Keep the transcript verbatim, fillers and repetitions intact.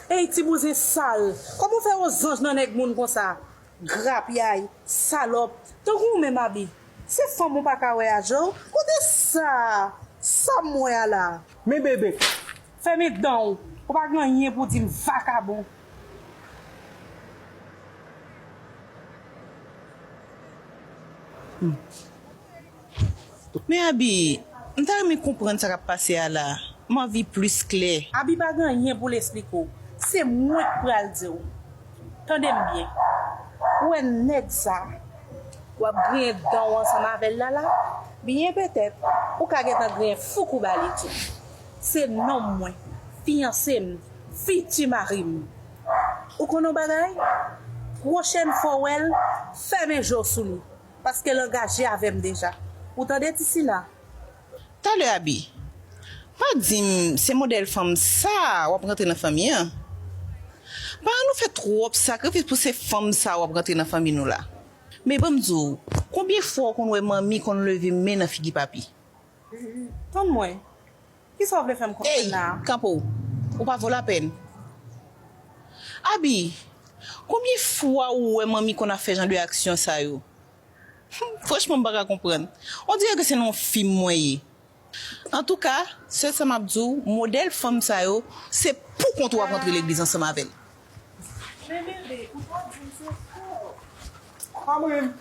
Ey, ti bouzen sal! Kòman w fè yon zanj nan nèg moun konsa? Grapyay, salòp, tankou w menm Abi. Se fanm ou pa ka wè a je w? Kote sa? Sa m wè a la? Men bebe, fèmen dan w. Ou pa gen anyen pou di m, vakabon. Men Abi, m ta renmen konprann sa k ap pase a la. M anvi plis klè. Abi pa gen anyen pou l esplike w. Se mwen k pral di w. Tande m byen. Ou wè nèg sa, w ap griyen dan w ansanm avè l la la? Byen petèt, ou ka gentan griyen fouk ou ba li tou. Se nonm mwen, fiyanse m, fiti mari m. Ou konn yon bagay? Pwochèn fwa w wè l, fèmen je w sou li. Paske l angaje avè m deja. Ou tande, Tisina? Talè, Abi, pa di m se modèl fanm sa a w ap rantre nan fanmi an. Paran nou fè twòp sakrifis pou se fanm sa a w ap rantre nan fanmi nou la. Men ban m di w, konbyen fwa w konn wè manmi konn leve men nan figi papi? Tann mwen. Kisa w vle fè m konprann la a? Ey, kanpe w. Ou pa vo lapèn. Abi, konbyen fwa ou wè manmi konn ap fè jan de aksyon sa yo? Franchman, m pa ka konprann. On dirè ke se nan yon fim mwen ye. Antouka, sèl sa m ap di w, modèl fanm sa yo, se poukont ou ap rantre legliz ansanm avè l. Men bebe, ou pa di m se frè w. Kòm rim.